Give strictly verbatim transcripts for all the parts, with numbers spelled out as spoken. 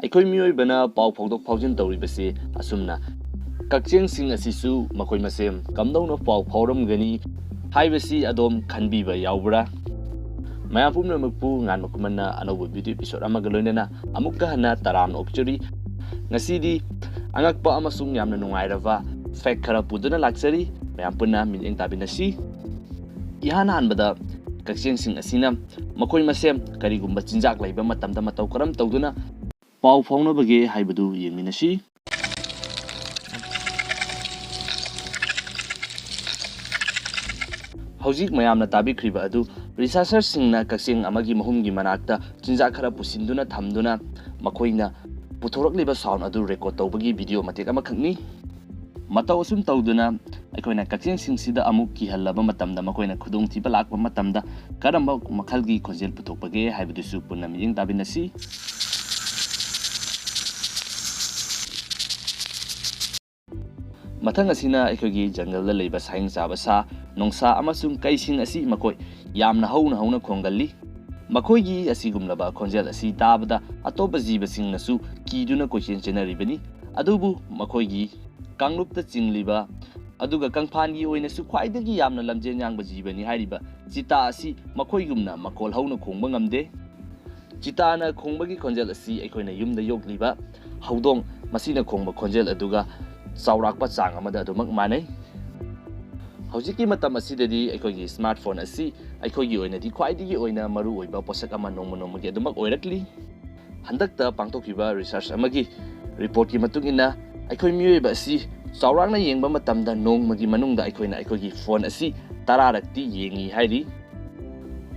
ꯑꯩꯈꯣꯏ ꯃꯤꯑꯣꯏꯕꯅ ꯄꯥꯎ ꯐꯥꯎꯗꯣꯛ ꯐꯥꯎꯖꯤꯟ ꯇꯧꯔꯤꯕꯁꯤ ꯑꯁꯨꯝꯅ ꯀꯛꯆꯦꯡꯁꯤꯡ ꯑꯁꯤꯁꯨ ꯃꯈꯣꯏ ꯃꯁꯦꯟ ꯀꯝꯗꯧꯅ ꯄꯥꯎ ꯐꯥꯎꯔꯝꯒꯅꯤ ꯍꯥꯏꯕꯁꯤ ꯑꯗꯣꯝ ꯈꯟꯕꯤꯕ ꯌꯥꯎꯕ꯭ꯔꯥ? ꯃꯌꯥꯝ ꯄꯨꯝꯅꯃꯛꯄꯨ ꯉꯥꯟꯕ ꯈꯨꯃꯟꯅ ꯑꯅꯧꯕ ꯚꯤꯗꯤꯑꯣ ꯏꯄꯤꯁꯣꯗ ꯑꯃꯒ ꯂꯣꯏꯅꯅ ꯑꯃꯨꯛꯀ ꯍꯟꯅ ꯇꯔꯥꯝꯅ ꯑꯣꯛꯆꯔꯤ꯫ ꯉꯁꯤꯗꯤ ꯑꯉꯛꯄ ꯑꯃꯁꯨꯡ ꯌꯥꯝꯅ ꯅꯨꯡꯉꯥꯏꯔꯕ ꯐꯦꯛ ꯈꯔ ꯄꯨꯗꯨꯅ ꯂꯥꯛꯆꯔꯤ꯫ ꯃꯌꯥꯝ ꯄꯨꯟꯅ ꯃꯤꯠꯌꯦꯡ ꯇꯥꯃꯤꯟꯅꯁꯤ꯫ ꯏꯍꯥꯟ ꯍꯥꯟꯕꯗ ꯀꯛꯆꯦꯡꯁꯤꯡ ꯑꯁꯤꯅ ꯃꯈꯣꯏ ꯃꯁꯦꯟ ꯀꯔꯤꯒꯨꯝꯕ ꯆꯤꯟꯖꯥꯛ ꯂꯩꯕ ꯃꯇꯝꯗ ꯃꯇꯧ ꯀꯔꯝ ꯇꯧꯗꯨꯅ ꯄꯥꯎ ꯐꯥꯎꯅꯕꯒꯦ ꯍꯥꯏꯕꯗꯨ ꯌꯦꯡꯃꯤꯟꯅꯁꯤ꯫ ꯍꯧꯖꯤꯛ ꯃꯌꯥꯝꯅ ꯇꯥꯕꯤꯈ꯭ꯔꯤꯕ ꯑꯗꯨ ꯔꯤꯁꯥꯔꯆꯔꯁꯤꯡꯅ ꯀꯛꯆꯦꯡ ꯑꯃꯒꯤ ꯃꯍꯨꯝꯒꯤ ꯃꯅꯥꯛꯇ ꯆꯤꯟꯖꯥꯛ ꯈꯔ ꯄꯨꯁꯤꯟꯗꯨꯅ ꯊꯝꯗꯨꯅ ꯃꯈꯣꯏꯅ ꯄꯨꯊꯣꯔꯛꯂꯤꯕ ꯁꯥꯎꯟ ꯑꯗꯨ ꯔꯦꯀꯣꯔꯗ ꯇꯧꯕꯒꯤ ꯚꯤꯗꯤꯑꯣ ꯃꯇꯦꯛ ꯑꯃꯈꯛꯅꯤ꯫ ꯃꯇꯧ ꯑꯁꯨꯝ ꯇꯧꯗꯨꯅ ꯑꯩꯈꯣꯏꯅ ꯀꯛꯆꯦꯡꯁꯤꯡꯁꯤꯗ ꯑꯃꯨꯛ ꯀꯤꯍꯜꯂꯕ ꯃꯇꯝꯗ ꯃꯈꯣꯏꯅ ꯈꯨꯗꯣꯡꯊꯤꯕ ꯂꯥꯛꯄ ꯃꯇꯝꯗ ꯀꯔꯝꯕ ꯃꯈꯜꯒꯤ ꯈꯣꯟꯖꯦꯜ ꯄꯨꯊꯣꯛꯄꯒꯦ ꯍꯥꯏꯕꯗꯨꯁꯨ ꯄꯨꯟꯅ ꯃꯤꯠꯌꯦꯡ ꯇꯥꯃꯤꯟꯅꯁꯤ꯫ ꯃꯊꯪ ꯑꯁꯤꯅ ꯑꯩꯈꯣꯏꯒꯤ ꯖꯪꯒꯜꯗ ꯂꯩꯕ ꯁꯥꯍꯤꯡ ꯆꯥꯕ ꯁꯥ, ꯅꯣꯡꯁꯥ ꯑꯃꯁꯨꯡ ꯀꯩꯁꯤꯡ ꯑꯁꯤ ꯃꯈꯣꯏ ꯌꯥꯝꯅ ꯍꯧꯅ ꯍꯧꯅ ꯈꯣꯡꯒꯜꯂꯤ꯫ ꯃꯈꯣꯏꯒꯤ ꯑꯁꯤꯒꯨꯝꯂꯕ ꯈꯣꯟꯖꯦꯜ ꯑꯁꯤ ꯇꯥꯕꯗ ꯑꯇꯣꯞꯄ ꯖꯤꯕꯁꯤꯡꯅꯁꯨ ꯀꯤꯗꯨꯅ ꯀꯣꯏꯆꯦꯟ ꯆꯦꯟꯅꯔꯤꯕꯅꯤ꯫ ꯑꯗꯨꯕꯨ ꯃꯈꯣꯏꯒꯤ ꯀꯥꯡꯂꯨꯞꯇ ꯆꯤꯡꯂꯤꯕ ꯑꯗꯨꯒ ꯀꯪꯐꯥꯟꯒꯤ ꯑꯣꯏꯅꯁꯨ ꯈ꯭ꯋꯥꯏꯗꯒꯤ ꯌꯥꯝꯅ ꯂꯝꯖꯦꯟ ꯌꯥꯡꯕ ꯖꯤꯕꯅꯤ ꯍꯥꯏꯔꯤꯕ ꯆꯤꯇꯥ ꯑꯁꯤ ꯃꯈꯣꯏꯒꯨꯝꯅ ꯃꯈꯣꯜ ꯍꯧꯅ ꯈꯣꯡꯕ ꯉꯝꯗꯦ꯫ ꯆꯤꯇꯥꯅ ꯈꯣꯡꯕꯒꯤ ꯈꯣꯟꯖꯦꯜ ꯑꯁꯤ ꯑꯩꯈꯣꯏꯅ ꯌꯨꯝꯗ ꯌꯣꯛꯂꯤꯕ ꯍꯧꯗꯣꯡ ꯃꯁꯤꯅ ꯈꯣꯡꯕ ꯈꯣꯟꯖꯦꯜ ꯑꯗꯨꯒ ꯆꯥꯎꯔꯥꯛꯄ ꯆꯥꯡ ꯑꯃꯗ ꯑꯗꯨꯃꯛ ꯃꯥꯟꯅꯩ꯫ ꯍꯧꯖꯤꯛꯀꯤ ꯃꯇꯝ ꯑꯁꯤꯗꯗꯤ ꯑꯩꯈꯣꯏꯒꯤ ꯁ꯭ꯃꯥꯔꯠ ꯐꯣꯟ ꯑꯁꯤ ꯑꯩꯈꯣꯏꯒꯤ ꯑꯣꯏꯅꯗꯤ ꯈ꯭ꯋꯥꯏꯗꯒꯤ ꯑꯣꯏꯅ ꯃꯔꯨ ꯑꯣꯏꯕ ꯄꯣꯠꯁꯛ ꯑꯃ ꯅꯣꯡꯃ ꯅꯣꯡꯃꯒꯤ ꯑꯗꯨꯃꯛ ꯑꯣꯏꯔꯛꯂꯤ꯫ ꯍꯟꯗꯛꯇ ꯄꯥꯡꯊꯣꯛꯈꯤꯕ ꯔꯤꯁꯔꯆ ꯑꯃꯒꯤ ꯔꯤꯄꯣꯔꯠꯀꯤ ꯃꯇꯨꯡ ꯏꯟꯅ ꯑꯩꯈꯣꯏ ꯃꯤꯑꯣꯏꯕ ꯑꯁꯤ ꯆꯥꯎꯔꯥꯛꯅ ꯌꯦꯡꯕ ꯃꯇꯝꯗ ꯅꯣꯡꯃꯒꯤ ꯃꯅꯨꯡꯗ ꯑꯩꯈꯣꯏꯅ ꯑꯩꯈꯣꯏꯒꯤ ꯐꯣꯟ ꯑꯁꯤ ꯇꯔꯥꯔꯛꯇꯤ ꯌꯦꯡꯉꯤ ꯍꯥꯏꯔꯤ꯫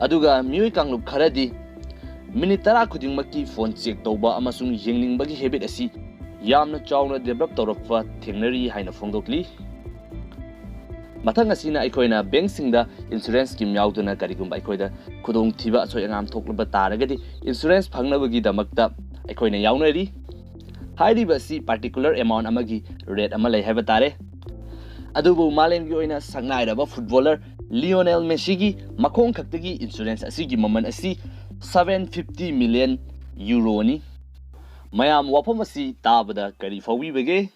ꯑꯗꯨꯒ ꯃꯤꯑꯣꯏ ꯀꯥꯡꯂꯨꯞ ꯈꯔꯗꯤ ꯃꯤꯅꯤꯠ ꯇꯔꯥ ꯈꯨꯗꯤꯡꯃꯛꯀꯤ ꯐꯣꯟ ꯆꯦꯛ ꯇꯧꯕ ꯑꯃꯁꯨꯡ ꯌꯦꯡꯅꯤꯡꯕꯒꯤ ꯍꯦꯕꯤꯠ ꯑꯁꯤ ꯌꯥꯝꯅ ꯆꯥꯎꯅ ꯗꯦꯕꯂꯞ ꯇꯧꯔꯛꯄ ꯊꯦꯡꯅꯔꯤ ꯍꯥꯏꯅ ꯐꯣꯡꯗꯣꯛꯂꯤ꯫ ꯃꯊꯪ ꯑꯁꯤꯅ ꯑꯩꯈꯣꯏꯅ ꯕꯦꯡꯛꯁꯤꯡꯗ ꯏꯟꯁꯨꯔꯦꯟꯁ ꯁ꯭ꯀꯤꯝ ꯌꯥꯎꯗꯨꯅ ꯀꯔꯤꯒꯨꯝꯕ ꯑꯩꯈꯣꯏꯗ ꯈꯨꯗꯣꯡꯊꯤꯕ ꯑꯁꯣꯏ ꯑꯉꯥꯝ ꯊꯣꯛꯂꯕ ꯇꯥꯔꯒꯗꯤ ꯏꯟꯁꯨꯔꯦꯟꯁ ꯐꯪꯅꯕꯒꯤꯗꯃꯛꯇ ꯑꯩꯈꯣꯏꯅ ꯌꯥꯎꯅꯔꯤ꯫ ꯍꯥꯏꯔꯤꯕ ꯑꯁꯤ ꯄꯥꯔꯇꯤꯀꯨꯂꯔ ꯑꯦꯃꯥꯎꯟ ꯑꯃꯒꯤ ꯔꯦꯠ ꯑꯃ ꯂꯩ ꯍꯥꯏꯕ ꯇꯥꯔꯦ꯫ ꯑꯗꯨꯕꯨ ꯃꯥꯂꯦꯝꯒꯤ ꯑꯣꯏꯅ ꯁꯛꯅꯥꯏꯔꯕ ꯐꯨꯠꯕꯣꯂꯔ ꯂꯤꯑꯣꯅꯦꯜ ꯃꯦꯁꯤꯒꯤ ꯃꯈꯣꯡ ꯈꯛꯇꯒꯤ ꯏꯟꯁꯨꯔꯦꯟꯁ ꯑꯁꯤꯒꯤ ꯃꯃꯜ ꯑꯁꯤ seven fifty million ꯌꯨꯔꯣꯅꯤ꯫ ꯃꯌꯥꯝ, ꯋꯥꯐꯝ ꯑꯁꯤ ꯇꯥꯕꯗ ꯀꯔꯤ ꯐꯥꯎꯕꯤꯕꯒꯦ?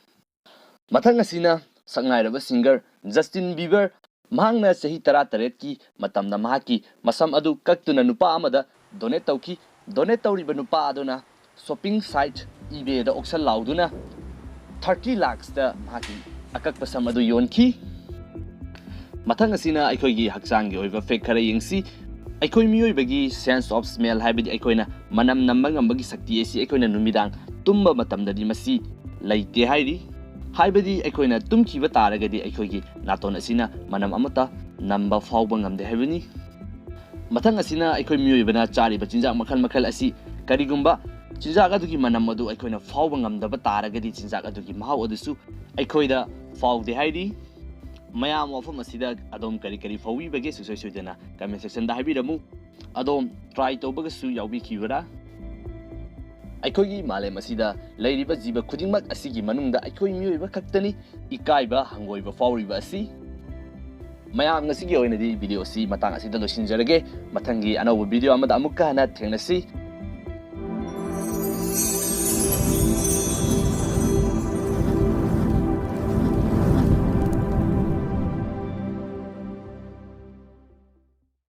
ꯃꯊꯪ ꯑꯁꯤꯅ ꯁꯛꯅꯥꯏꯔꯕ singer Justin Bieber꯫ ꯃꯍꯥꯛꯅ ꯆꯍꯤ ꯇꯔꯥꯇꯔꯦꯠꯀꯤ ꯃꯇꯝꯗ ꯃꯍꯥꯛꯀꯤ ꯃꯁꯝ ꯑꯗꯨ ꯀꯛꯇꯨꯅ ꯅꯨꯄꯥ ꯑꯃꯗ donate ꯇꯧꯈꯤ꯫ Donate ꯇꯧꯔꯤꯕ ꯅꯨꯄꯥ ꯑꯗꯨꯅ shopping site eBay-ꯗ auction ꯂꯥꯎꯗꯨꯅ thirty lakhs-ꯇ ꯃꯍꯥꯛꯀꯤ ꯑꯀꯛꯄ ꯁꯝ ꯑꯗꯨ ꯌꯣꯟꯈꯤ꯫ ꯃꯊꯪ ꯑꯁꯤꯅ ꯑꯩꯈꯣꯏꯒꯤ ꯍꯛꯆꯥꯡꯒꯤ ꯑꯣꯏꯕ fact ꯈꯔ ꯌꯦꯡꯁꯤ꯫ ꯑꯩꯈꯣꯏ ꯃꯤꯑꯣꯏꯕꯒꯤ sense of smell, ꯍꯥꯏꯕꯗꯤ ꯑꯩꯈꯣꯏꯅ ꯃꯅꯝ ꯅꯝꯕ ꯉꯝꯕꯒꯤ ꯁꯛꯇꯤ ꯑꯁꯤ ꯑꯩꯈꯣꯏꯅ ꯅꯨꯃꯤꯗꯥꯡ ꯇꯨꯝꯕ ꯃꯇꯝꯗꯗꯤ ꯃꯁꯤ ꯂꯩꯇꯦ ꯍꯥꯏꯔꯤ꯫ ꯍꯥꯏꯕꯗꯤ ꯑꯩꯈꯣꯏꯅ ꯇꯨꯝꯈꯤꯕ ꯇꯥꯔꯒꯗꯤ ꯑꯩꯈꯣꯏꯒꯤ ꯅꯥꯇꯣꯟ ꯑꯁꯤꯅ ꯃꯅꯝ ꯑꯃꯠꯇ ꯅꯝꯕ ꯐꯥꯎꯕ ꯉꯝꯗꯦ ꯍꯥꯏꯕꯅꯤ꯫ ꯃꯊꯪ ꯑꯁꯤꯅ ꯑꯩꯈꯣꯏ ꯃꯤꯑꯣꯏꯕꯅ ꯆꯥꯔꯤꯕ ꯆꯤꯟꯖꯥꯛ ꯃꯈꯜ ꯃꯈꯜ ꯑꯁꯤ ꯀꯔꯤꯒꯨꯝꯕ ꯆꯤꯟꯖꯥꯛ ꯑꯗꯨꯒꯤ ꯃꯅꯝ ꯑꯗꯨ ꯑꯩꯈꯣꯏꯅ ꯐꯥꯎꯕ ꯉꯝꯗꯕ ꯇꯥꯔꯒꯗꯤ ꯆꯤꯟꯖꯥꯛ ꯑꯗꯨꯒꯤ ꯃꯍꯥꯎ ꯑꯗꯨꯁꯨ ꯑꯩꯈꯣꯏꯗ ꯐꯥꯎꯗꯦ ꯍꯥꯏꯔꯤ꯫ ꯃꯌꯥꯝ, ꯋꯥꯐꯝ ꯑꯁꯤꯗ ꯑꯗꯣꯝ ꯀꯔꯤ ꯀꯔꯤ ꯐꯥꯎꯕꯤꯕꯒꯦ? ꯁꯨꯡꯁꯣꯏ ꯁꯣꯏꯗꯅ comment section-ꯗ ꯍꯥꯏꯕꯤꯔꯝꯃꯨ꯫ ꯑꯗꯣꯝ try ꯇꯧꯕꯒꯁꯨ ꯌꯥꯎꯕꯤꯈꯤꯕ꯭ꯔꯥ? ꯑꯩꯈꯣꯏꯒꯤ ꯃꯥꯂꯦꯝ ꯑꯁꯤꯗ ꯂꯩꯔꯤꯕ ꯖꯤꯕ ꯈꯨꯗꯤꯡꯃꯛ ꯑꯁꯤꯒꯤ ꯃꯅꯨꯡꯗ ꯑꯩꯈꯣꯏ ꯃꯤꯑꯣꯏꯕ ꯈꯛꯇꯅꯤ ꯏꯀꯥꯏꯕ ꯍꯪꯒꯣꯏꯕ ꯐꯥꯎꯔꯤꯕ ꯑꯁꯤ꯫ ꯃꯌꯥꯝ, ꯉꯁꯤꯒꯤ ꯑꯣꯏꯅꯗꯤ video ꯑꯁꯤ ꯃꯇꯥꯡ ꯑꯁꯤꯗ ꯂꯣꯏꯁꯤꯟꯖꯔꯒꯦ꯫ ꯃꯊꯪꯒꯤ ꯑꯅꯧꯕ video ꯑꯃꯗ ꯑꯃꯨꯛꯀ ꯍꯟꯅ ꯊꯦꯡꯅꯁꯤ꯫